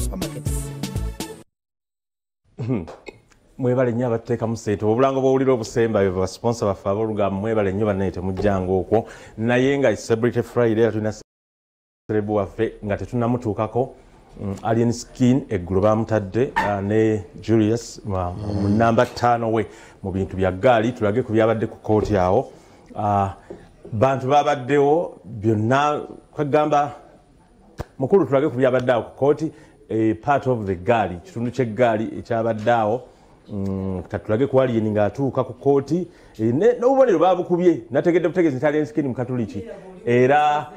Supermarkets. Mwebale nnyo abatuteekamu ssente. Obulango bw'owulira obusemba bwe basponsor baffe ab'olugambo, mwebale nnyo bannaye, temujjanga okwo. Naye nga Celebrity Friday, era tulina celeb waffe nga tetunnamutuukako. Alien Skin eggulo bamutadde ne Julius mu namba 5 we mu bintu bya ggaali. Tulage ku byabadde ku kooti awo. Bantu babaddewo byonna kwegamba mukulu, tulage ku byabadde awo ku kooti. Part of the gaali, kitundu ky'eggaali ekyabadde awo. Katulage ku Alien ng'atuuka ku kooti. N'obubonero babukubye. Nategedde butegeezi nti Alien Skin mukatuliki, era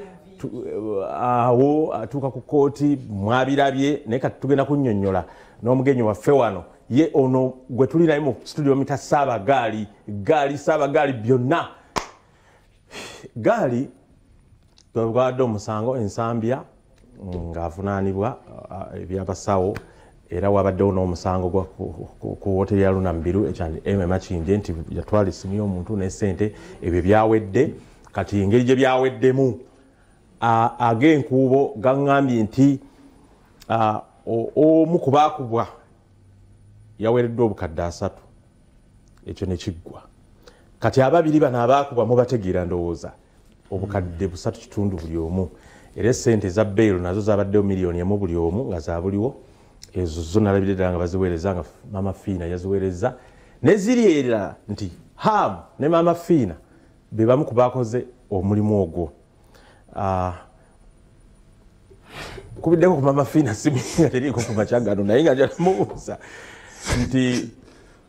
awo atuuka ku kooti mwabirabye. Naye kati tugenda kunnyonnyola n'omugenyi waffe wano, ye ono gwe tuli naye mu studio mita Saaba Gaali, gaali Saaba Gaali byonna gaali. Gwadde omusango Ensambya ng'avunaanibwa ebyabasawo, era wabaddewo n'omusango gwa ku woteri ya Luna Mbiru ekyandi Makindye nti yatwala essimu y'omuntu n'essente. Ebyo byawedde. Kati engeri gye byaweddemu, ag'enkuubo gaŋŋambye nti omu ku baakubwa yaweereddwa obukadde 30, ekyo ne kiggwa. Kati ababiri bano abaakubwa mubategeera, ndowooza obukadde 3.5 buli omu, era essente eza bail nazo zabaddewo miliyoni 1 buli omu nga zabuliwo. Ezo zo nalabire ddala nga baziweereza, nga Mama Fiina yaziweereza, neziri era nti Ham ne Mama Fiina be bamu ku bakoze omulimu ogwo. Kubiddeko ku Mama Fiina simu nga teriiko ku makya gano, naye nga njala mubuuza nti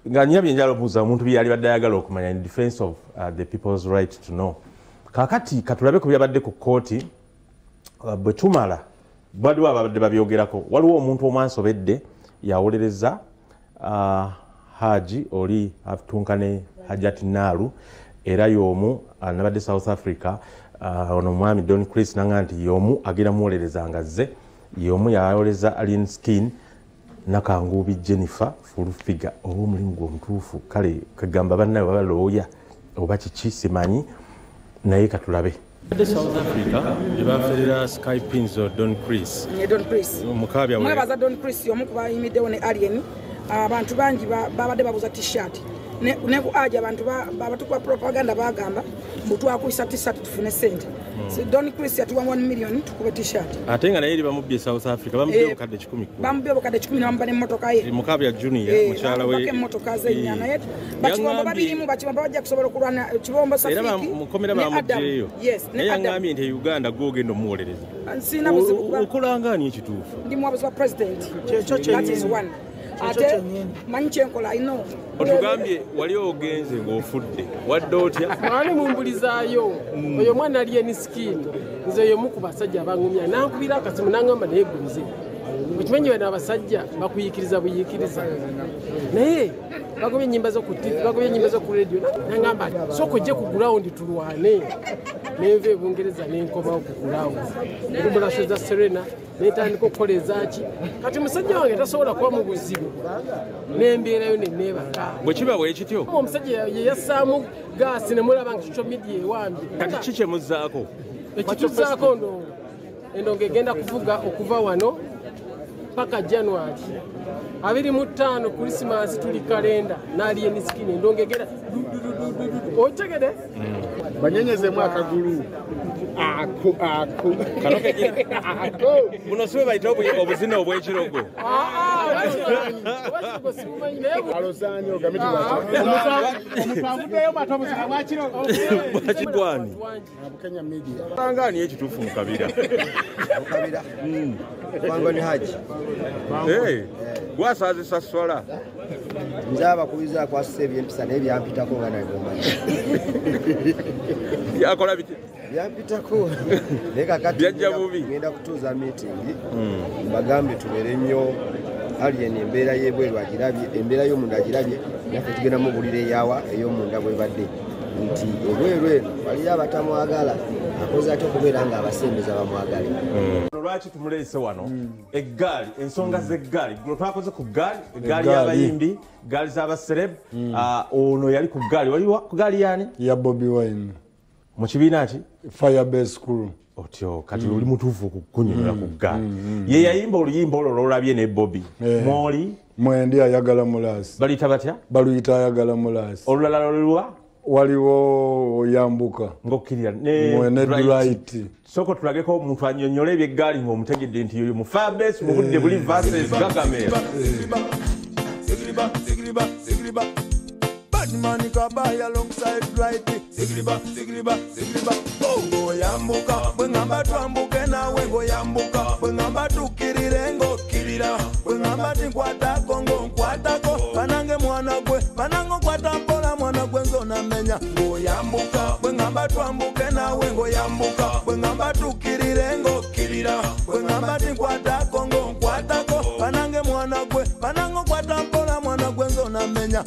nga nyina byenjala obuuza omuntu byeyali badde ayagala okumanya in defense of the people's right to know. Kakati katulabe ku byabadde ku kooti. Bwe tumala, waliwo ababadde babyogerako. Waliwo omuntu omwansobedde yawolereza Haji oli atunka ne Hajati Naalu, era y'omu nabadde South Africa. Ono omwami Don Chris nanga nti y'omu agenda muwolereza nga zze y'omu yawoleza Alien Skin, Nakanguubi Jennifer, full figure, oba omulimu gwe omutuufu. Kale kagamba bannawe baba looya oba kiki simanyi, naye katulabe. South Africa gye baferera Sky Pinzo Don Chris. Don Chris. Mukabya. Mwebaza Don Chris, omu ku bayimiddewo ne Alien. Abantu bangi babadde babuza T-shirt ne ku aja abantu babatukuba propaganda, bagamba mbu twakuyisa T-shirt tufune sente. So Don Chris yatuwa 1 million tukube T-shirt. Ate nga naye eri bamubbye South Africa, bamubbye obukadde 110. Bamubbye obukadde 10 ne bamuba n'emmotoka ye. Mukabya Junior, mukyala we. Bamubako emmotoka ze nnya, naye bakibombo babirimu, bakibombo bajja kusobola okulwana kibombo Era Safiki mukomera ne Adam. bamuggyeyo. Yes, ne Naye Adam. yaŋŋambye nti e Uganda gwogenda omuwolereza. Sirina buzibu kuba Okolanga ani ekituufu? Ndi muwabuzi wa president. Kyekyo That kyennyini. is one. Ate manyi kyenkola, I know. Otugambye wali ogenze ng'ofudde, wadde otya? Mwali mumbulizaayo oyo omwana Alien Skin. Nze oyo omu ku basajja abangumya, nankubira akasimu nangamba, naye gwe okimanyi bano abasajja bakuyikiriza buyikiriza, naye bagobye enyimba zo ku TV, bagobye enyimba zo ku radio. Nangamba, sooka ojje ku ground tulwane. Nenva ebungereza nenkomawo ku ground olubulasho za Serena, nentandika okukola ezaki. Kati musajja wange tasobola kuba mu buzibu, nembeerayo neneebaka. Bwe kiba bwe kityo, Omusajja ye yassaamu gaasi nemulaba nga social media ewambye. Kati ki kyemuzzaako? Ekituzaako ndongo, endongo egenda kuvuga okuva wano paka January 25, Krisimansi tuli kalenda n'Alien Skin. Endongo egenda dudududududu, otegede. Banyenyezemu akagulu ako ako. Kano kenyini buno si bwe bayita obuzina obw'ekirogo? Oba simumanyi, naye Alozaani ogambe Omutanvuddeyo mate obuzina bwakirogo. Bwakigwani. Kenya media. Nga ani ekituufu mu kabira? Mukabira kwango ni Haji. Eh, gwasaazisa swala. Nze abakubiriza akwasisa ebyempisa, naye byampitako nga nagomanyi. Yakola biki? Byampitako, naye kakati Byajja bubi. Ngenda kutuuza meeting mbagambe tubeere nnyo. Alien embeera y'ebweru agirabye, embeera y'omunda agirabye, naffe tugenda mubulira eyawa ey'omunda bwebadde nti ebweru eno waliyo abatamwagala, akoze atya okubeera nga abasembeza bamwagale. Lwaki tumuleese wano? Eggaali, ensonga z'eggaali. Gulo twakoze ku ggaali, eggaali Eggaali. y'abayimbi, gaali z'abaserebu. Ono yali ku ggaali. Wali ku gaali yani? Ya Bobi Wine. Mu kibiina ki? Firebase School. Otyo kati oli mutuufu okukunyonyola ku ggaali. Ye yayimba oluyimba olwo lwolabye ne Bobi. Mwoli mwendi ayagala mulaasi. Baluyita batya? Baluyita ayagala mulaasi. Olulala lulwa waliwo oyambuka ng'okkirira ne Bright. Sooka tulageko omuntu annyonnyole ebyeggaali ng'omutegedde nti yoyo mu Firebase mu budde buli versus Gagamel. Badman Kabaya alongside Bright. Sigriba, sigriba, sigriba. Oh, yambuka, bwe ngamba twambuke nawe ngoyambuka, bwe ngamba tukkirire ng'okkirira, bwe ngamba tinkwatako ng'onkwatako, banange mwana gwe, banange okwata mpola mwana gwe nzonamenya. Ngoyambuka, bwe ngamba twambuke nawe ngoyambuka, bwe ngamba tukkirire ng'okkirira, bwe ngamba tinkwatako ng'onkwatako, banange mwana gwe, banange okwata mpola mwana gwe nzonamenya.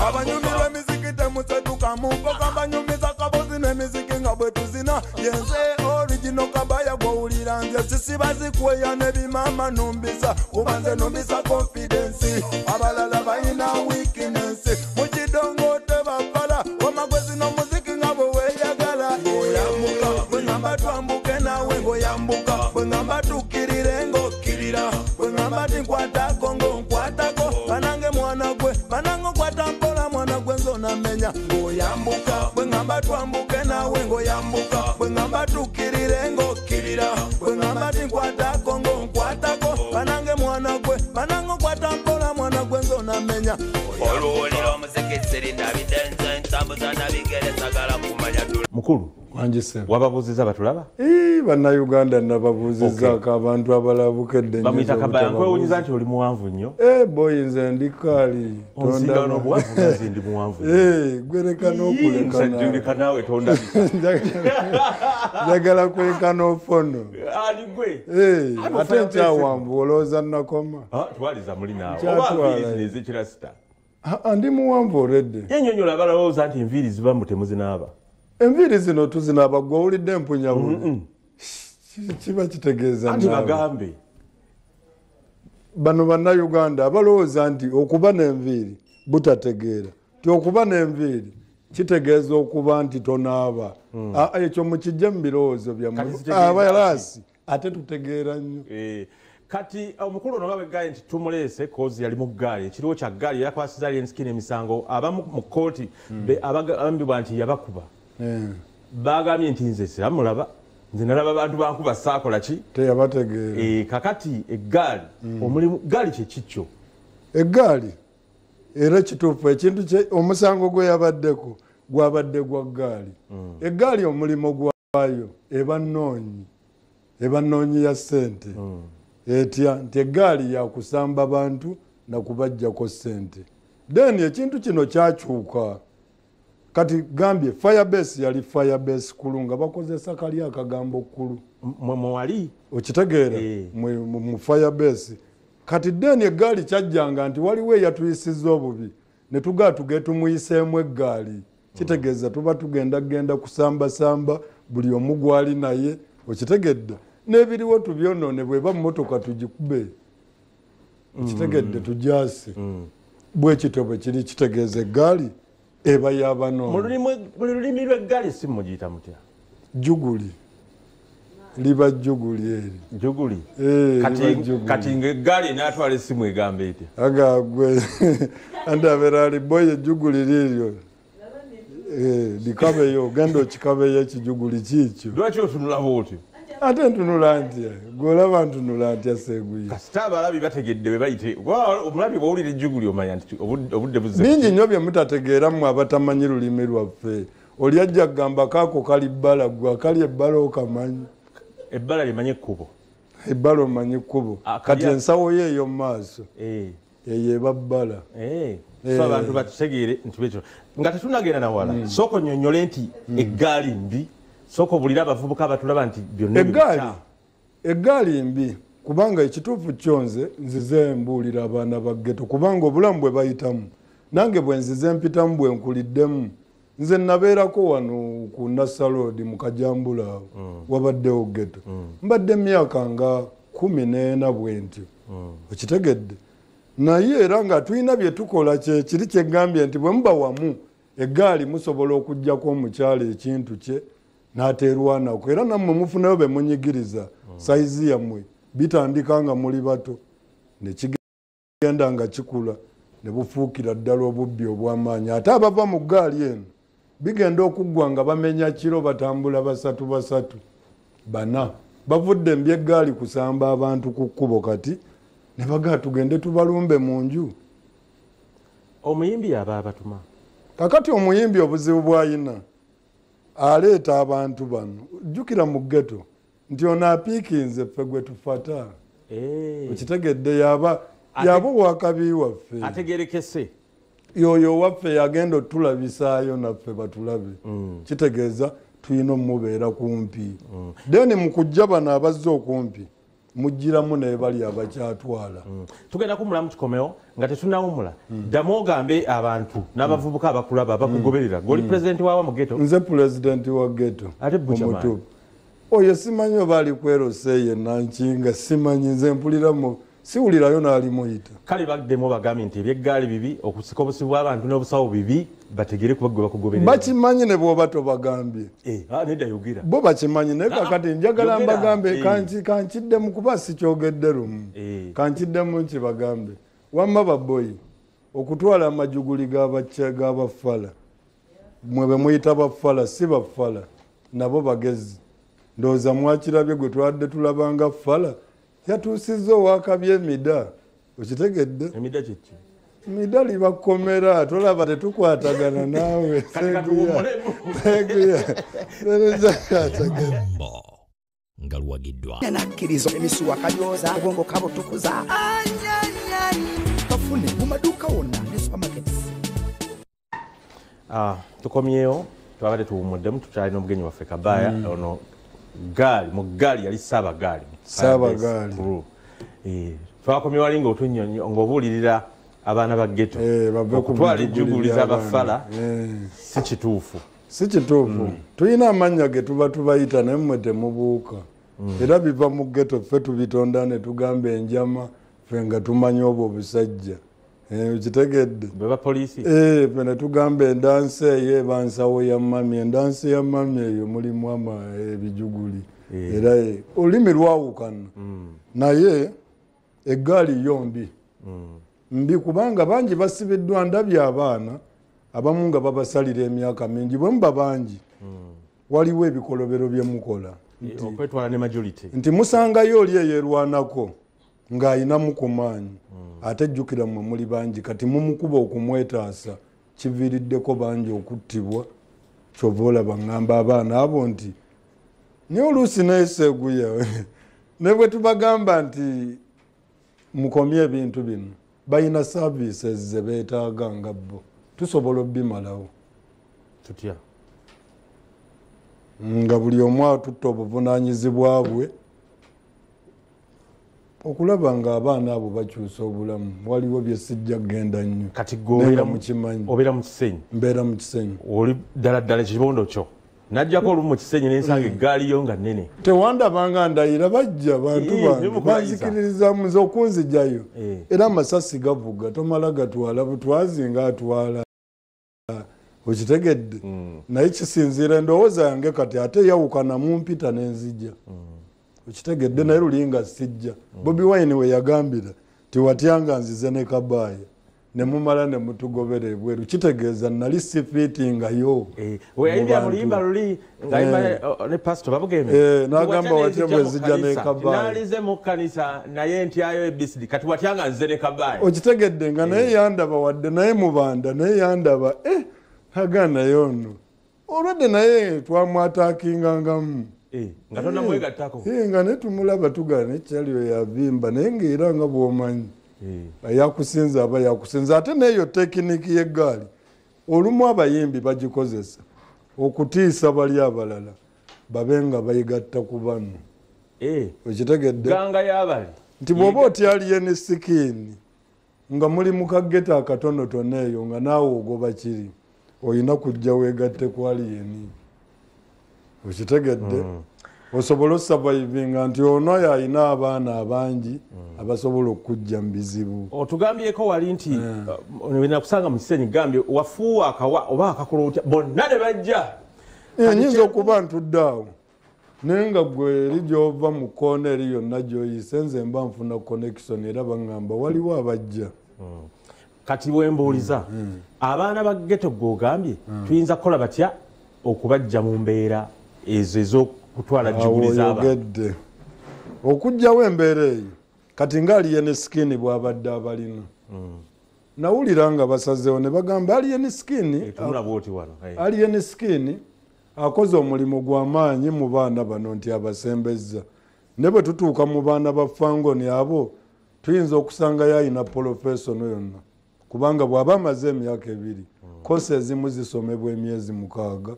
Abanyumirwa emiziki temusetuka mumpoka, banyumiza kabozi n'emiziki nga bwe tuzina. Yenze original Kabaya gw'owulira nze sisiba zikweya n'ebimama numbisa, kuba nze numbisa confidence, abalala balina weakness. Mu kidongo tebafala, wamagwezi n'omuziki nga bwe weeyagala. Ngoyambuka, bwe ngamba twambuke nawe ngoyambuka, bwe ngamba tukkirire ng'okkirira, bwe ngamba tinkwatako ng'onkwatako, banange mwana gwe, banange okwata mpola mwana gwe nzonamenya. Ngoyambuka, bwe ngamba twambuke nawe ngoyambuka, bwe ngamba tukkirire ng'okkirira, bwe ngamba tinkwatako ng'onkwatako, banange mwana gwe, banange okwata mpola mwana gwe nzonamenya. Oluwulira omuziki sirina bidenze ntambuza nabigere sagala kumanya. Mukulu wababuuziza batulaba? Bannayuganda nababuuzizaako abantu abalabukedde. Bamuyita Kabaya, nkwewuunyiza nti oli muwanvu nnyo. Boyi nze ndi kaali. Onsinga n'obuwanvu nga nze ndi muwanvu. Gwereka n'okuleka naawe tondabika. Njagala kuleka n'ofono. Ali gwe. Ate nkyawanvu olowooza nnakoma. Twaliza muli naawe. Oba nviiri zino ez'ekirasita. Ndi muwanvu already. Yennyonnyola abalowooza nti enviiri ziba mbu temuzinaaba. Enviiri zino tuzinaaba gwe owulidde empunya buli. Kiba kitegeeza anti bagambe bano bannayuganda abalowooza nti okuba n'enviiri butategeera, nti okuba n'enviiri kitegeeza okuba nti tonaaba. Ekyo mukijje mu birowoozo byammwe abalaasi ate tutegeera nnyo. Kati omukulu ono nga nti tumuleese kozi yali mu ggaali, ekiriwo kya ggaali yakwasiza Alien Skin emisango abamu mu kkooti abagambibwa nti yabakuba. Bagambye nti nze siramulaba, nze nalaba abantu bankuba saakola ki teyabategeera. Kakati eggaali omulimu ggaali kye kikyo eggaali era kituufu ekintu omusango gwe yabaddeko gwabadde gwa ggaali. Eggaali omulimu gwayo eba nnoonyi, eba nnoonyi ya ssente. Etya nti eggaali yakusamba bantu nakubajjako ssente. Then ekintu kino kyakyuka. Kati gambye Firebase yali Firebase kulu nga bakozesa kali akagambo kulu. Mwali okitegeera mu Firebase. Kati then eggaali kyajjanga nti waliwo eyatuyisizza obubi ne tugaa tuge tumuyiseemu eggaali. Kitegeeza tuba tugenda genda kusambasamba buli omu gwali naye okitegedde. N'ebiriwo tubyonoone bweba mmotoka tugikube. Okitegedde tugyase. Bwe kityo bwe kiri kitegeeza eggaali eba y'abanoonyi. Mu lulimi lw'eggaali si mugiyita mutya? Juguli. Liba juguli eri. Juguli? Kati ng'eggaali enaatwala essimu egamba etya? Aga gwe anti abeera ali boyi ejjuguli liiryo. Likabeyo ogenda okikabeyo ekijuguli kiikyo. Lwaki otunula bw'otyo? Ate ntunula ntya? Gwe olaba ntunula ntya Seguye? Kasita abalabi bategedde bwe bayite. Omulabi bw'owulira ejjuguli omanya nti obudde buzze. Bingi nnyo bye mutategeera mmwe abatamanyi lulimi lwaffe. Oli ajja kugamba kaako kali bbala, gwe akali ebbala okamanyi. Ebbala limanyi ekkubo. Ebbala omanyi ekkubo. Kati ensawo ye ey'omu maaso eyo eba bbala. So abantu batutegeere nti bwekyo. Nga tetunnagenda na wala, sooka onnyonnyole nti eggaali mbi. Sooka obulire abavubuka abatulaba nti byonna eggaali mbi kubanga ekituufu kyo nze nzize mbuulira abaana ba ghetto kubanga obulamu bwe bayitamu nange bwe nzize mpitamu bwe nkuliddemu. Nze nabeerako wano ku Nassa Road mu Kajambula awo wabaddewo ghetto. Mbadde emyaka nga 14 bwe ntyo. Okitegedde? Naye era nga tulina bye tukola kiri kye ŋŋambye nti bwe muba wamu eggaali musobola okuggyako omukyala ekintu kye N'ateerwanako era nammwe mufunayo be munyigiriza sayizi yammwe, bitandika nga muli bato ne kigenda nga kikula ne bufuukira ddala obubbi obw'amaanyi. Ate abava mu ggaali eno bigenda okuggwa nga bamenya kiro, batambula basatu basatu bana, bavudde mu by'eggaali kusamba abantu ku kkubo, kati ne bagaa tugende tubalumbe mu nju. Omuyimbi aba abatuma. Kakati omuyimbi obuzibu bw'ayina, aleeta abantu bano. Jjukira mu ghetto nti ono apiikinze ffe gwe tufata. Okitegedde? Yaba owakabi waffe, ategerekese yoyo waffe yagenda otulabisaayo naffe batulabe. Kitegeeza tulina omubeera kumpi. Then mu kujja bano abazze okumpi mugiramu nebali abakyatwala. Tugenda kumulamu kikomewo nga tetunawumula. Ddamu ogambe abantu n'abavubuka abakulaba abakugoberera. Goli pulezidenti wawa mu ghetto? Nze pulezidenti wa ghetto. Ate Buchaman oyo simanyi oba ali kwerose nankinga, simanyi, nze mpuliramu siwulirayo n'alimuyita. Kale baddemu bagambye nti ebyeggaali bibi, okusika obusibu bw'abantu n'obusawo bibi, bategere kuba gwe bakugoberera. Bakimanyi ne bw'oba tobagambye. Nedda yogera. Bo bakimanyi, naye kakati njagala mbagambe, kankiddemu kuba sikyogedde lumu, kankiddemu nkibagambe. Wamma baboyi, okutwala amajuguli g'abafala, mwe be muyita bafala, si bafala, nabo bagezi. Ndowooza mwakirabye gwe twadde tulabanga fala yatuusizza owakabi emida. Okitegedde? Emida kiki? Mida libakomera, tolaba tetukwatagana naawe. Nga luwagiddwa nakkiriza emisuwa kanyoza obwongo kabutukuza kafune mu maduuka wonna ne supermarkets. Tukomyewo, twabadde tuwumuddemu, tukyalina omugenyi waffe Kabaaya. Ono gaali mu gaali yali Ssaabagaali. Ssaabagaali. Twakomye wali ng'obuulirira abaana ba ghetto okutwala ejjuguli z'abafala si kituufu. Si kituufu. Tulina amannya ge tuba tubayita naye mmwe temubuuka. Era biva mu ghetto, ffe tubitonda ne tugamba enjama, ffe nga tumanyi obwo obusajja. Okitegedde? Bwe bapoliisi? Ffe ne tugamba endansi eyo eba nsawo ya mami, endansi ya mami eyo mulimu ebijuguli. Era olulimi lwawukana. Naye eggaali yo mbi. Mbi kubanga bangi basibiddwa, ndabye abaana abamu nga babasalira emyaka mingi. Bwe muba bangi waliwo ebikolobero bye mukola. Okwetwala ne majority. Nti musangayo oli eyeerwanako ng'ayinamu ku maanyi, ate jjukira mmwe muli bangi, kati mumukuba okumwetaasa kiviiriddeko bangi okuttibwa. Kyova olaba ŋŋamba abaana abo nti naye oluusi neeseeguya ne bwe tubagamba nti mukomye ebintu bino, balina services ze beetaaga nga bo, tusobola obbimalawo. Tutya? Nga buli omu atutta obuvunaanyizibwa bwe okulaba nga abaana abo bakyusa obulamu. Waliwo bye sijja kugenda nnyo. Kati gwe mukimanyi. Obeera mu Kisenyi? Mbeera mu Kisenyi. Oli ddala ddala ekibondo kyo? Najjako olumu mu Kisenyi n'ensanga eggaali yo nga nnene. Tewandabanga ndayira, bajja bantu bange banzikiririza nze okunzigyayo. Era amasasi gavuga, tomala gatwala butwazi nga atwala. Okitegedde? Naye kisinziira endowooza yange kati ate yawukana mumpita n'enzijja. Okitegedde? Naye lulinga sijja. Bobi Wine we yagambira tiwatyanga nzize ne Kabaaya ne mumala ne mutugobera ebweru, kitegeeza nali sifiitingayo. Weyayimbya muluyimba luli ng'ayimba ne pasito Babugembe, n'agamba watya bwe nzijja ne Kabaaya, nalize mu kkanisa naye ntyayo ABCD, kati watyanga nzize ne Kabaaya. Okitegedde? Nga naye yandaba wadde naye mubanda, naye yandaba aga naye ono olwadde naye twamwataakingangamu nga tonamwegattako, nga naye tumulaba tugala naye kyaliyo yavimba, naye ng'era nga bw'omanyi yakusinza aba yakusinza. Ate n'eyo tekiniki y'eggaali olumu abayimbi bagikozesa okutiisa bali abalala babe nga bayigatta ku bano. Okitegedde? Ganga y'abali nti bw'oba otyaliye ne sikiini nga muli mu kaggeto akatonotono eyo nga naawe ogoba kiri, olina kujja weegatte ku aliyeni. Okitegedde? Osobola osurvivinga nti ono yalina abaana abangi abasobola okujja mu bizibu. Otugambyeko wali nti nakusanga mu Kisenyi, gambye wafuuwa akawa oba akakola otya bonna ne bajja. Nyinza okuba ntudde awo naye nga gwe eri gy'ova mu kkoona eri yonna gy'oyise, nze mba nfuna connection era baŋŋamba waliwo abajja. Kati wembuuliza, abaana ba ghetto gw'ogambye tuyinza kukola batya okubajja mu mbeera ezo ez'okutwala jjuguli z'abantu? Oyogedde okuggyawo embeera eyo. Kati nga Alien Skin bw'abadde abalina, nawulira nga basazeewo ne bagamba Alien Skin, Tunula bw'oti wano. Alien Skin akoze omulimu gw'amaanyi mu baana bano nti abasembezza, ne bwe tutuuka mu baana ba Fangoni abo tuyinza okusangayo ayina professional yonna, kubanga bw'aba amaze emyaka 2, course ezimu zisomebwa emyezi 6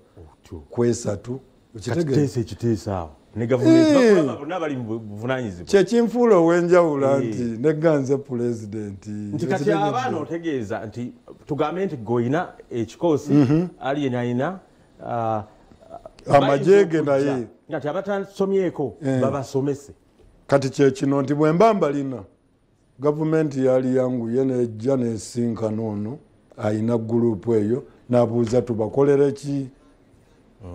ku 3. Kati teesa ekiteesa awo ne gavumenti bakulaba bonna bali mu buvunaanyizibwa. Kyekinfuula ow'enjawulo nti negganze pulezidenti. Nti kati abaana otegeeza nti tugambe nti gwe olina ekikoosi, Alien alina amagye ge bayinza naye. okujja nga ti abatasomyeko babasomese. Kati kyekino nti bwe mba mbalina, gavumenti yali yanguye nejja nesinkana ono ayina gurupu eyo n'abuuza tubakolere ki.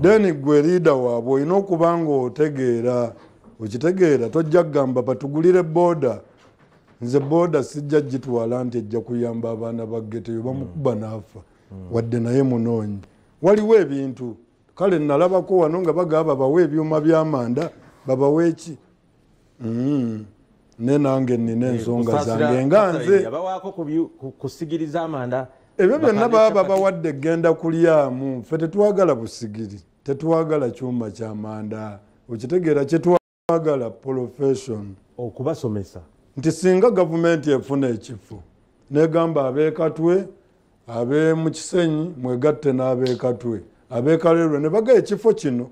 Then gwe leader waabwe olina okuba nga otegeera, okitegeera, tojja kugamba batugulire booda. Nze booda sijja gitwala nti ejja kuyamba abaana ba ghetto eyo, bamukuba n'afa wadde naye munoonyi. Waliwo ebintu kale nalabako wano nga bagaba babawe ebyuma by'amanda, babawe eki. Ne nange nina ensonga zange nga nze. Yabawaako kusigiriza amanda. Ebyo byonna Bakande baba chapati. babawadde genda kulyamu. Ffe tetwagala busigiri, tetwagala kyuma kyamanda, okitegeera? Kyetwagala profession, okubasomesa. Nti singa gavumenti efuna ekifo negamba ab'ekatwe, ab'emu Kisenyi mwegatte n'ab'ekatwe, ab'ekalerwe ne baga ekifo kino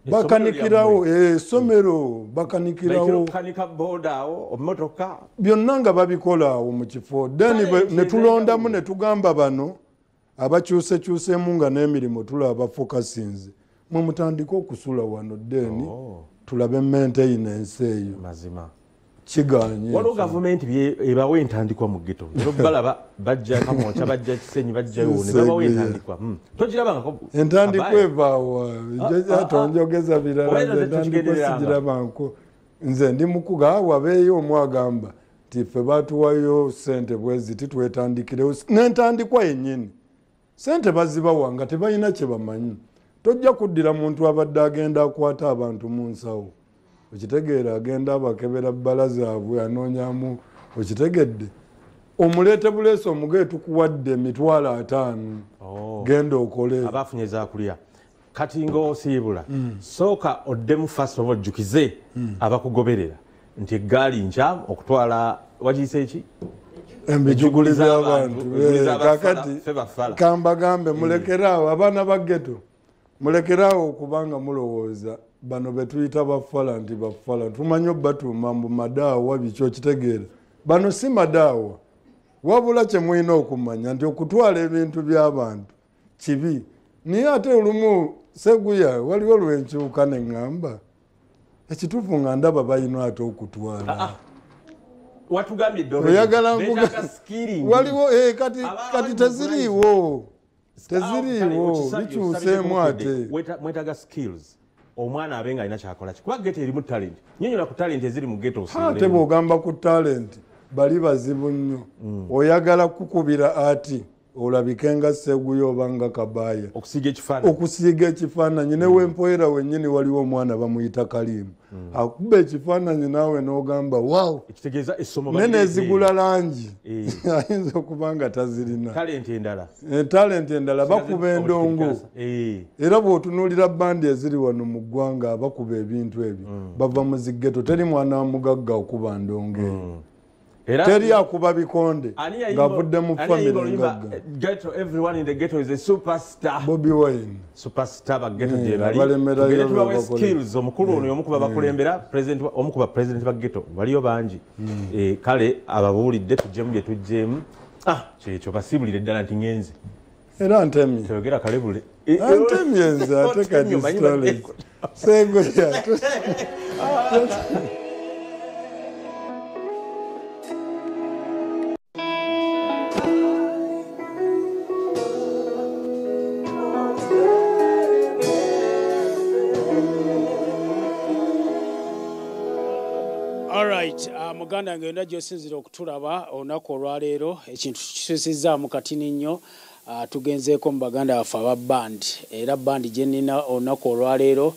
bakanikirawo essomero, bakanikirawo kanika boda awo omotoka. Byonna nga babikola awo mu kifo, then Talent ne tulondamu ez'enjawulo. Ne tugamba bano abakyusekyusemu nga n'emirimu tulaba fokasinze, mwe mutandike okusula wano, then tulabe maintenance eyo. Mazima. Kiganye. Waliwo gavumenti ebawa entandikwa mu ghetto, era balaba bajja Kamwokya, bajja Kisenyi, bajjayo ne babawa entandikwa. Togirabangako? Entandikwa Abaye. evaawa? Tonjogeza birala. Oba Nze entandikwa tukigendereranga. sigirabanko. Nze ndi mukuga wabeeyo omu agamba nti ffe batuwayo sente bweziti twetandikirewo, n'entandikwa yennyini sente bazibawa nga tebalina kye bamanyi. Tojja kuddira muntu abadde agenda akwata abantu mu nsawo, okitegeera, agenda abakebera bbala zaabwe anoonyamu, okitegedde, omuleete buleesi omugaye tukuwadde 50,000, genda okole. Abafunye ezakulya. Kati ng'osiibula, sooka oddemu first of all ojjukize abakugoberera nti eggaali nkyamu okutwala wagiyise eki? Embijuguli by'abantu. Ebijuguli z'abafala, Kakati ffe bafala. kambagambe, mulekeraawo abaana ba ghetto, mulekeraawo okubanga mulowooza bano betuyita bafala nti bafala. Tumanyi obatuuma mbu madaawa biki, okitegeera, bano si madaawa. Wabula kye mulina okumanya nti okutwala ebintu by'abantu kibi, naye ate olumu Seguya waliwo lwenkyuka neŋŋamba ekituufu nga ndaba balina ate okutwala. Watugambye dde Oyagala beetaaga skilling. Waliwo kati Abaana kati bali mu teziriiwo, Kale, teziriiwo, okisabye bikyuseemu ate. Mwetaaga skills, omwana abe nga alina kyakola ki, kuba ghetto erimu talent. Nyonyola ku talent eziri mu ghetto. Ate bw'ogamba ku talent bali bazibu nnyo. Oyagala kukubira ati olabike nga Seguya oba nga Kabaaya. Okusiiga ekifaananyi. Okusiiga ekifaananyi. Ne wempoera wennyini waliwo omwana bamuyita Kalimu, akuba ekifaananyi naawe n'ogamba wow. Ekitegeeza essomo ne balina. nezigula langi ayinza okuba nga tazirina. Talent endala. Talent endala bakuba endongo. Era bw'otunuulira bandi eziri wano mu ggwanga abakuba ebintu ebyo bava mu zi ghetto. Teri mwana wa mugagga okuba ndongo eyo. Era Teri akuba bikonde Ani yayimba- ng'avudde mu ani yayimba famire oluyimba, ngagga. Ghetto, everyone in the ghetto is a superstar. Bobi Wine. Superstar ba ghetto gye bali. Abalemerayo Tugende tubawe bebakola. skills. Omukulu ono y'omu ku babakulembera, president omu ku ba president ba ghetto, waliyo bangi. Kale ababuulidde tuggyemu bye tuggyemu. Ah, kyekyo, basiibulire ddala nti ŋŋenze. Era ntemye. Toyogera kalebule. Ntemye nze ate kati Otemye, omanyi stories. Seguya. Muganda ngenda gyosinzira okutulaba olunaku olwaleero ekintu kisusizzaamu katini nnyo. Tugenzeeko mu baganda baffe aba band, era band gye nnina olunaku olwaleero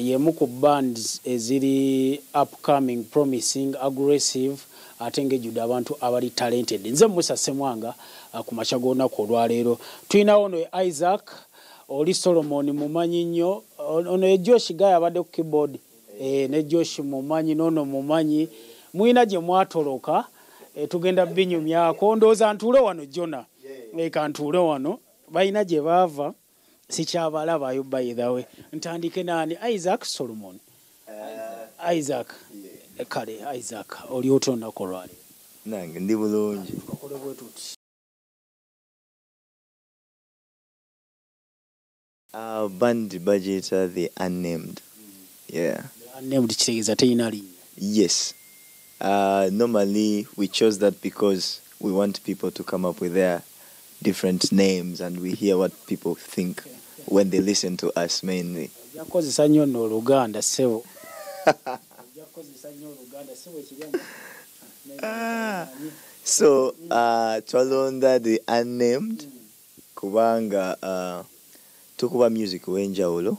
y'emu ku bands eziri upcoming, promising, aggressive ate ng'ejjudde abantu abali talented. Nze Musa Ssemwanga ku makya g'olunaku olwaleero tulinawo ono Isaac oli Solomon mumanyi nnyo, ono ye Josh Guy abadde ku keyboard, ne Josh mumanyi n'ono mumanyi, mulina gye mwatoloka, tugenda binyumyako. Ndowooza ntuule wano Jona, ka ntuule wano, balina gye baava sikyabalabayo. By the way, ntandike naani? Isaac Solomon. Isaac, kale Isaac, oli otya olunaku olwaleero? Nange ndi bulungi. Tukakole bwe tuti. Band bagiyita The Unnamed. Yeah. Unnamed kitegeeza teyina linnya? Yes. Normally we chose that because we want people to come up with their different names and we hear what people think when they listen to us mainly. Ojja kukozesa nnyo nno Oluganda ssebo. Ojja kukozesa nnyo Oluganda ssebo ekiryamu. So twalonda The Unnamed kubanga tukuba music w'enjawulo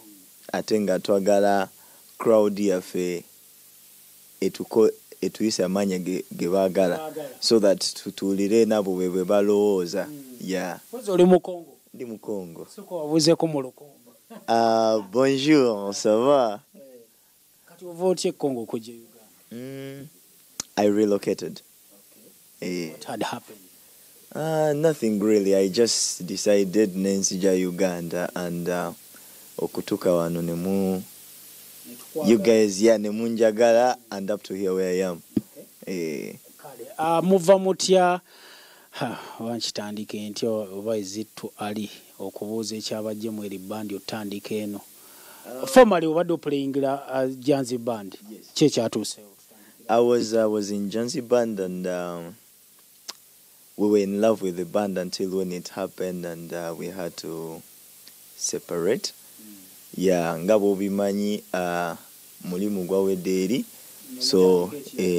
ate nga twagala crowd yaffe etuko etuyise amanya ge baagala so that tutuulire nabo bwe bwe balowooza. Yeah. Mpozi oli mu Congo? Ndi mu Congo. Sooka wabuuzeeko mu Lukongo. Bonjour, ça va? Kati ova otya e Congo okujja e Uganda? I relocated. Eh. What had happened? Nothing really. I just decided nenzija Uganda and okutuka wano nemu you guys, yeah, nemunjagala and up to here where I am. Eh. Muva mutya, oba nkitandike ntya, oba is it too early okubuuza ekyabajje mu eri band otandika eno? Formally obadde oplayingira Janzi Band, ki ekyatuuseewo? I was in Janzi Band and we were in love with the band until when it happened and we had to separate. Yeah, nga bw'obimanyi mulimu gwawedde eri, so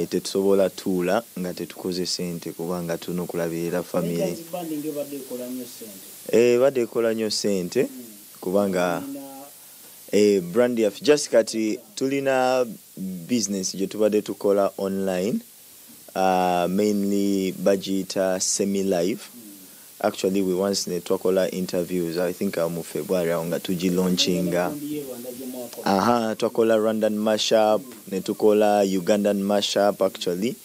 tetusobola tuula nga tetukoze sente kubanga tulina okulabirira family. Janzi Band ng'ebadde ekola nnyo ssente. Ebadde ekola nnyo sente kubanga brand yaffe just kati tulina business gye tubadde tukola online, mainly bagiyita semi live. Actually we once ne twakola interviews, I think mu February awo nga tugilaunchinga. Aha, twakola Rwandan mashup ne tukola Ugandan mashup. Actually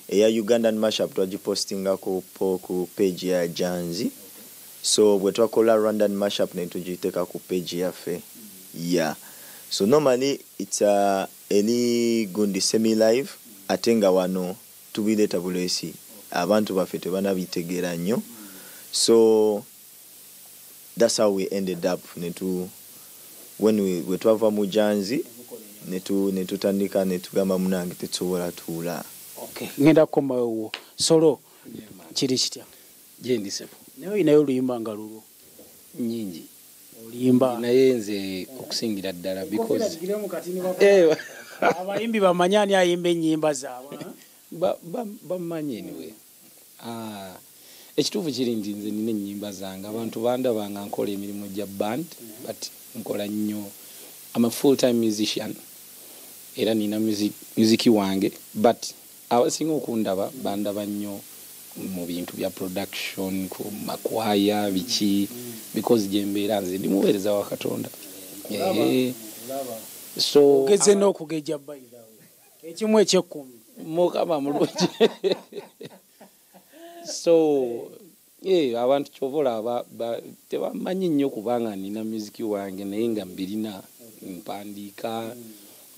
eya Ugandan mashup twagipostinga ku page ya Janzi, so bwe twakola Rwandan mashup ne tugiteeka ku page yaffe. Yeah, so normally it's eri gundi semi live ate nga wano tubireeta buleesi, abantu baffe tebanabitegeera nnyo, so that's how we ended up netu when we bwe twava mu Janzi netu netutandika netugamba munange tetusobola tuula. Okay, ngenda kukomawo. Solo, kiri kitya? Gyendi sebo. Naye olinayo oluyimba nga lulwo? Nyingi. Oluyimba naye nze okusingira ddala because abayimbi bamanye ani ayimba ennyimba zaabwe. Bamanyi anyway. Ekituufu kiri nti nze nina ennyimba zange, abantu bandaba nga nkola emirimu gya band, but nkola nnyo. I'm a full time musician era nina music wange, but abasinga okundaba bandaba nnyo mu bintu bya production, ku makwaya biki, because gye mbeera nze ndi muweereza wa Katonda. So ogeze n'okugejja bayirawe ekimu ekyekkumi. Mukama mulungi. So abantu kyova olaba tebamanyi nnyo kubanga nina music wange, naye nga mbirina, mpandiika,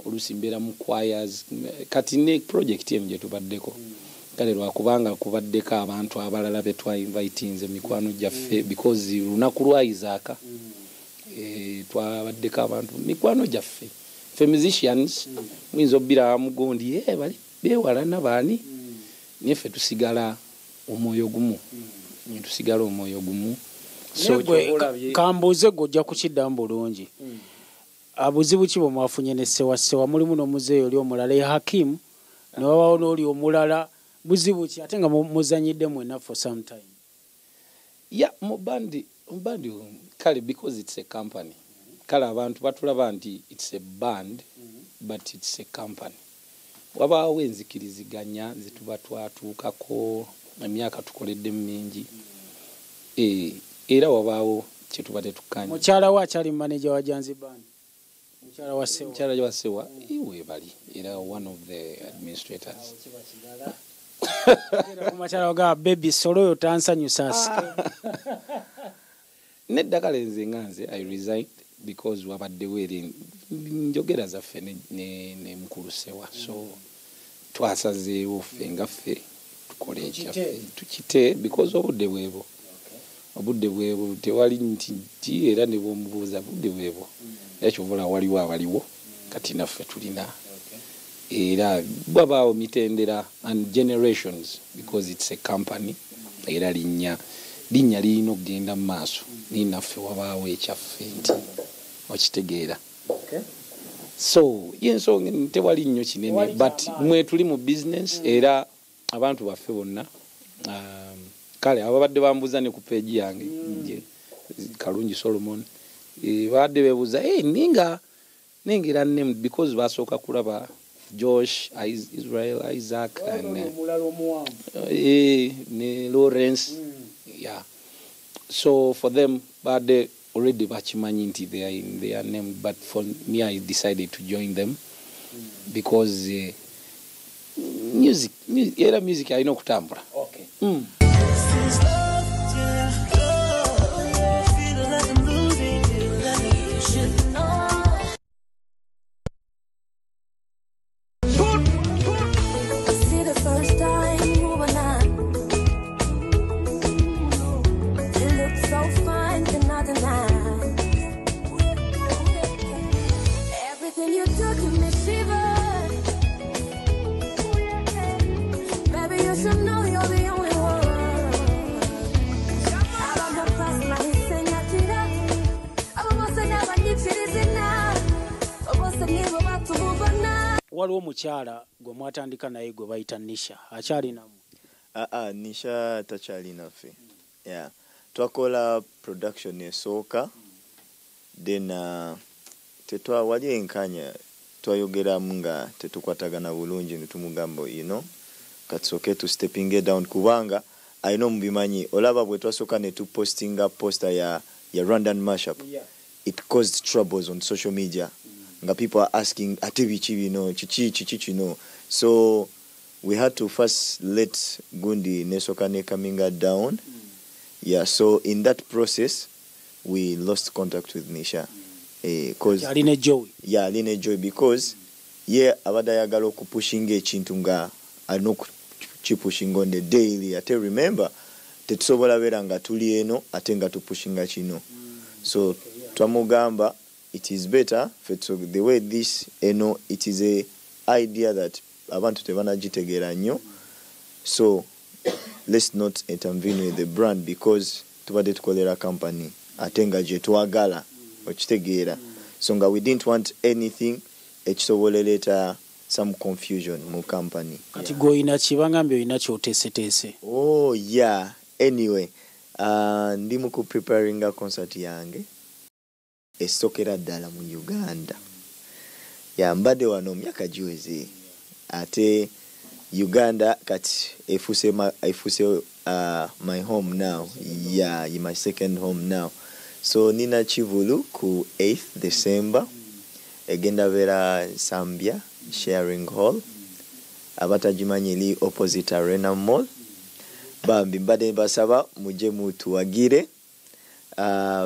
oluusi mbeera mu choirs. Kati ne project eno gye tubaddeko, kale lwakubanga kubaddeko abantu abalala be twainvitinze, mikwano gyaffe, because lunaku lwa Isaac, twabaddeko abantu mikwano gyaffe. Ffe musicians muyinza obbira mugondi, bali beewalana baani, naye ffe tusigala omwoyo gumu, tusigala omwoyo gumu. So kambuuze gwe, ojja kukiddamu bulungi, buzibu ki bwe mwafunye ne Ssewasewa? Mulimu n'omuzeeyi oli omulala ye Hakimu. Newabawo n'oli omulala, buzibu ki ate nga muzanyidde mwena for some time? Yeah, mu bandi kale because it's a company. Kale abantu batulaba nti it's a band, but it's a company. Wabaawo enzikiriziganya zetuba twatuukako emyaka tukoledde mingi, era wabaawo kyetuba tetukkaanya. Mukyala we akyali manager wa Janzi Band? Mukyala wa Sewa. Mukyala wa Sewa webali, era one of the administrators. Mukyala wa baby solo oyo tansanyusa asike. Nedda kale nze nga nze I resigned because wabaddewo eri njogera zaffe ne mukulu Sewa, so twasazeewo ffe nga ffe tukole ekyaffe tukite because obudde bwebo. Obudde bwebo tewali nti era ne bwomubuuza budde bwebo. Era kyovula waliwo abaliwo kati naffe tulina. Era wabaawo mitendera and generations because it's a company. Era linnya lirina okugenda mu maaso, naye naffe wabaawo ekyaffe nti okitegeera. So yensonga tewali nnyo kinene, but mwe tuli mu business era abantu baffe bonna. Kale ababadde bambuuza ne ku page yange Kalungi Solomon, babadde beebuuza ninga nengera name because basooka kulaba Josh, Israel, Isaac and ne Lawrence. Yeah, so for them babadde already bakimanyi nti they are in their name, but for me I decided to join them because music era music alina okutambula. Okay. Waliwo omukyala gwe mwatandika naye gwe bayita Nisha, akyali nammwe? Nisha takyali naffe. Yeah. Twakola production esooka, then wali enkanya twayogeramu nga tetukwatagana bulungi ne tumugamba you know, katusooke tu stepping down kubanga alina omubimanyi. Olaba bwe twasooka ne tupostinga poster ya Rwandan mashup, it caused troubles on social media. Nga people are asking ate biki bino, chichi chichi chino. So we had to first let Gundi nesoka ne coming down. Yeah, so in that process we lost contact with Nisha. Cause aline joy. Yeah, aline joy because yeah abadde ayagala okupushinga ekintu nga alina okukipushinga on the daily. Ate remember tetusobola beera nga tuli eno ate nga tupushinga kino. So twamugamba it is better so the way this eno it is a idea that abantu tebanagitegeera nnyo, so let's not intervene with the brand because tubadde tukolera company ate nga gye twagala okitegeera. So nga we didn't want anything ekisobola leeta some confusion mu company. Kati gwe olina ki? Bangambye olina ky'oteeseteese. Oh yeah, anyway ndi mu kupreparinga concert yange esokera ddala mu Uganda. Ya mbadde wano myaka giweze, ate Uganda kati efuse my home now. Yeah, my second home now. So nina Chivulu ku 8th December egenda vera Zambia Sharing Hall, abatagimanyi eri opposite Arena Mall. Bambi mbadde mbasaba mujje mutuwagire.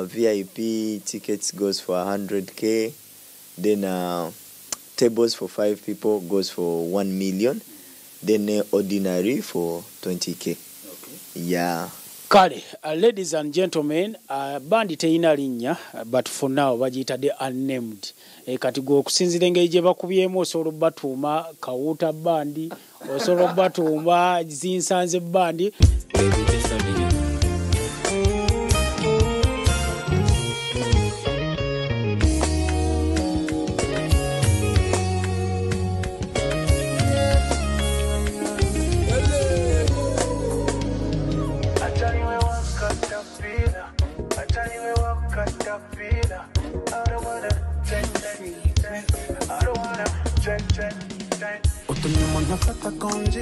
VIP tickets goes for 100K, then tables for 5 people goes for 1 million, then ordinary for 20K. Okay. Yeah. Kale, ladies and gentlemen, bandi teyina linnya, but for now bagiyita the unnamed. Kati gwe okusinziira engeri gye bakubyemu osobola obbatuuma Kawuuta bandi, osobola obbatuuma Zinsanze bandi. Tunafata konji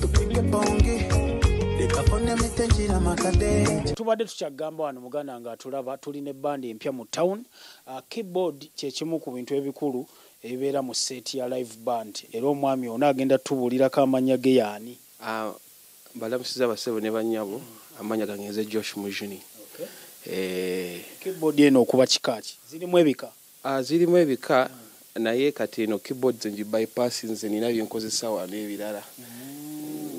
tupige bongi likafone mitenji na makade. Tubadde tukyagamba wano muganda nga tulaba tulina ebbandi empya mu town. Keyboard kyekimu ku bintu ebikulu ebibeera mu set ya live band, era omwami ono agenda tubuulirako amannya ge yaani. Balamusiza abasebo ne bannyabo, amannya gange nze Josh Mujuni. Keyboard eno okuba kika ki? Zirimu ebika? Zirimu ebika, naye kati eno keyboard nze ngibypass, nze nina bye nkozesa wano ebirala.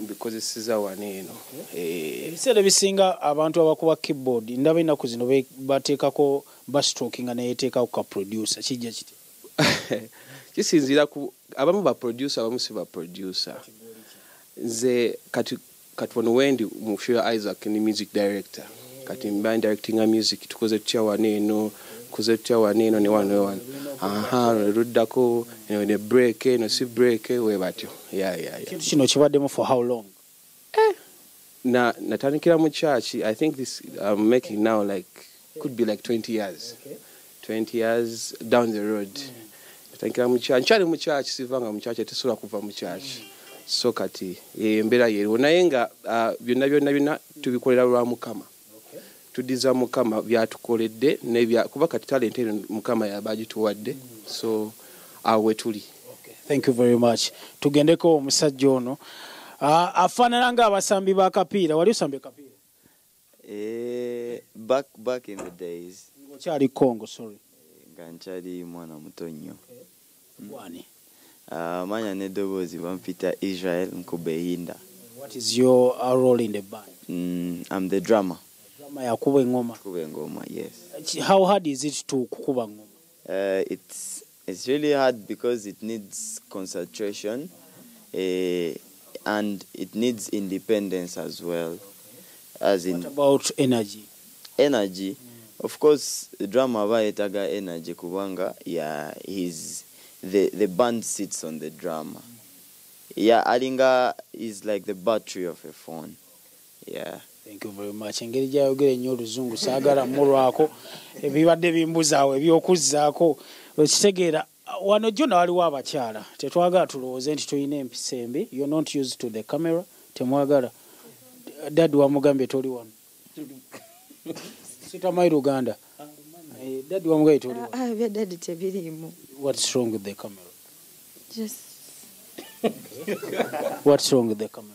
Mbikozeseza wano eno. Ebiseera ebisinga abantu abakuba keyboard ndaba ennaku zino bateekako bastrokinga nayeteekako ka producer, kijja kiti? Kisinziira ku abamu ba producer, abamu si ba producer. Nze kati wano wendi mu Shira Isaac ni music director. Kati mba directing music, tukoze tutya wano eno, tukoze tutya wano eno ne wano wano. Aha, luddako ne break eno si break we batyo. Yeah. Kintu kino kibaddemu for how long? Na natandikira mu church. I think this I'm making now like could be like 20 years. Okay. 20 years down the road. Natandikira mu church. Nkyali mu church, sivanga mu church, tesobola kuva mu church. So kati embeera yeriwo, naye nga byonna byonna byonna tubikolera lwa Mukama. Tudiza Mukama byatukoledde n'ebya kuba kati talent eno Mukama yabagituwadde, so awo we tuli. Thank you very much. Tugendeko omusajja ono afaanana ng'abasambi b'akapiira. Wali osambye kapiira? Back in the days. Ng'okyali Congo, sorry. Nga nkyali mwana muto nnyo. Wani? Manya n'eddoboozi bampita Israel Nkubehinda. What is your role in the band? I'm the drummer. Drummer yakuba engoma. Kuba engoma, yes. How hard is it to kukuba ngoma? It's really hard because it needs concentration, and it needs independence as well. As in, what about energy? Energy, of course, the drummer aba yeetaaga energy kubanga yeah, he's the band sits on the drummer. Yeah, alinga is like the battery of a phone. Yeah. Thank you very much. Engeri gy'ayogera ennyo oluzungu saagala mmulwako, ebibadde bimbuzaawo ebyokuzzaako okitegeera. Wano jjo waliwo abakyala, tetwagala tulowooze nti tulina empisa embi. You're not used to the camera, temwagala. Dadi wamugambye toli wano. Sitamanyi Luganda. Dadi wamugambye toli wano. Bya dadi tebiriimu. What's wrong with the camera? Just What's wrong with the camera?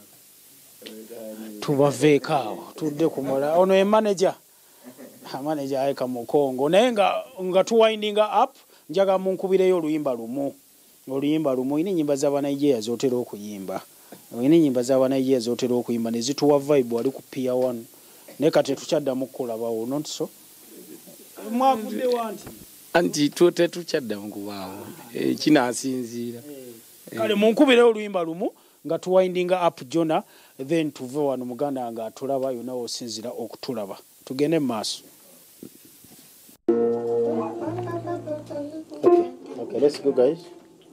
Tubaveeko awo tudde kumala. Ono ye manager. Manager ayeka Mukongo, naye nga tuwindinga up, njaga munkubireyo oluyimba lumu. Oluyimba lumu, oyina ennyimba z'Abanigeria z'otera okuyimba. Oyina ennyimba z'Abanigeria z'otera okuyimba ne zituwa vibe wali ku Pier 1. Naye kati tetukyaddamu kukulabawo, not so? Mwavuddewo anti? Anti tetukyaddamu kubaawo. Kinaasinziira. Kale munkubireyo oluyimba lumu nga tuwindinga up Jona, then tuve wano muganda nga atulaba yonna osinzira okutulaba. Tugende mu maaso. Okay, let's go guys.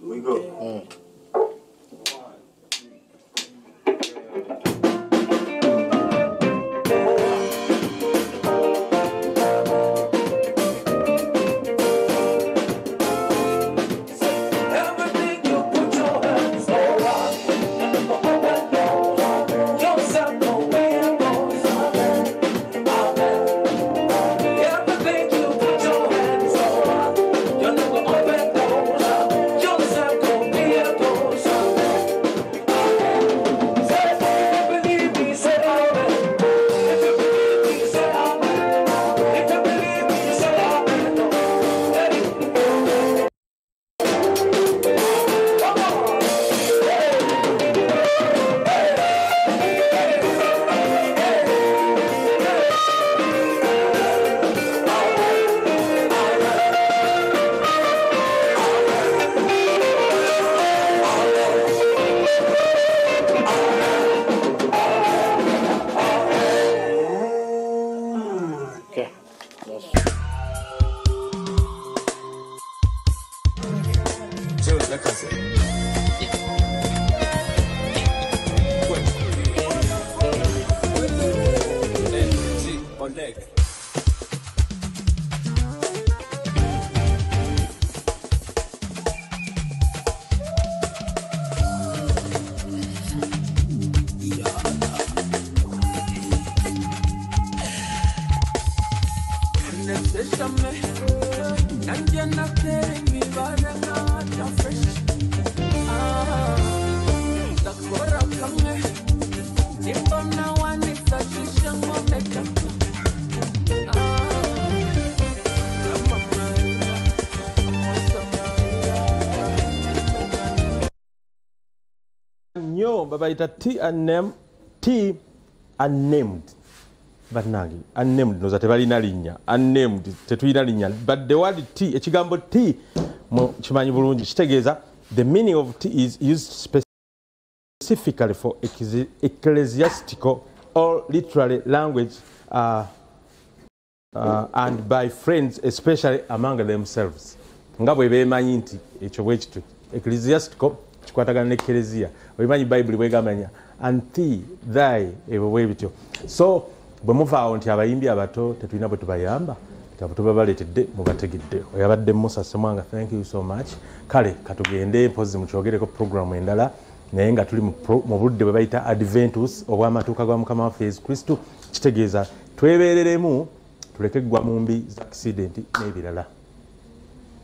We go. Yourself go be a Shame nanjye natera imibare nka fresh. Ah, ndakora kamwe nimbona wanisajisha nkomeka. Nnyo babayita T and T unnamed. Bannange, unnamed noza tebalina linnya, unnamed tetulina linnya, but the word T, ekigambo T kimanyi bulungi, kitegeeza the meaning of T is used specifically for ecclesiastical or literary language and by friends, especially among themselves. Nga bwe beemanyi nti ekyo bwe kityo ecclesiastical kikwatagana ne Eklezia, obimanyi Bayibuli bwegamanya anti thy ebyo bwe bityo. So bwe muvaawo nti abayimbi abato tetulina bwe tubayamba, kitabo tubabaleetedde mubategedde. Oyabadde Musa Ssemwanga, thank you so much. Kale katugende mpozi mukyogereko programu endala, naye nga tuli mu budde bwe bayita Adventus, obw'amatuuka gwa Mukama waffe Yesu Kristo. Kitegeeza twebeereremu tuleke ggwa mu mbi za accident n'ebirala.